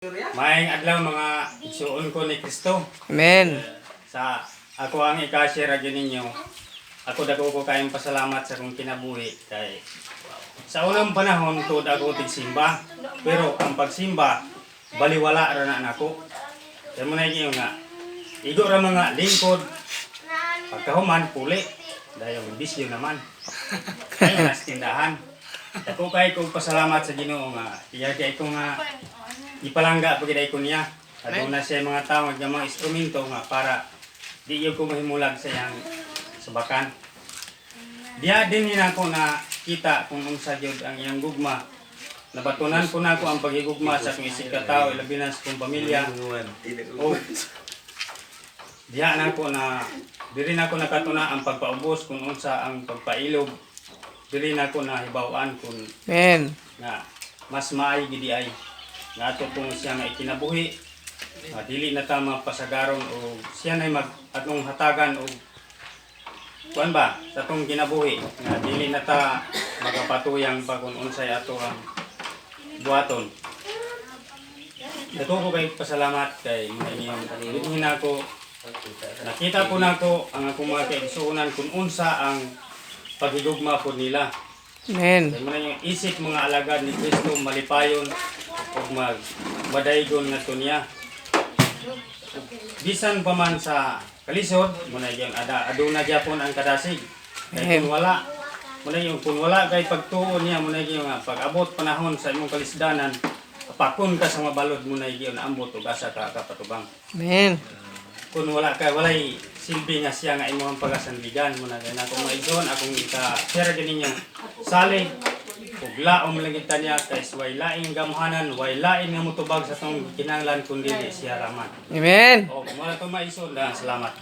Maayong adlaw, mga igsuon ko ni Kristo. Amen. Sa ako ang ika-share gyud ninyo. Ako, dako ko kayong pasalamat sa akong kinabuhi kay sa unang panahon tuod ako tigsimba. Pero ang pagsimba, baliwala ra na nako. Kay mo na gyud nga igo ra mga lingkod, pagkahuman puli dayon bisyo naman. Ay nas tindahan. Dako kay kong pasalamat sa Ginoo nga iya kay ko nga ipalangga pag ko niya. Aduna siya mga tao nga mga instrumento nga para di iyo ko mahimulag sa iyang subakan. Diya din ni nako na kita kung unsa gyud ang iyang gugma. Nabatunan ko nako ang paghigugma sa akong isip ka tao, ilabi na sa akong pamilya. O diha nako na diri nako nakatuna ang pagpaubos, kung unsa ang pagpailob. Diri nako na hibaw-an kung Amen. nga mas maayo gidi ay nga ato kung siya nga ikinabuhi nga dili na ta mapasagaron o siya nay mag atong hatagan o kuan ba sa atong kinabuhi nga dili na ta magapatuyang pa kung unsay ato ang buhaton. Dako ko kay pasalamat kay mga inyong dinhi nako nakita po nako ang akong mga kaigsuonan kung unsa ang paghigugma po nila. Amen. Kaya mo na yung isip mga alagad ni Kristo, malipayon ug mag madaygon ngadto niya. Bisan pa man sa kalisod, mo na yung ada aduna gyapon ang kadasig. Kay kung wala, mo na yung kung wala kay pagtuo niya, mo na yung nga pag-abot panahon sa imong kalisdanan, pakon ka sa mabalod, mo na yung ambot ug asa ka kapatubang. Amen. Kung wala kay walay silbi nga siya nga imong pagasandigan. Mo na kay nako mga igsoon akong ika share din ninyo salig ug laom lang kita niya kay way laing gamhanan, way laing nga motubag sa tong kinahanglan kun dili siya raman. Amen. O mo na to, mga igsoon. Daghang salamat.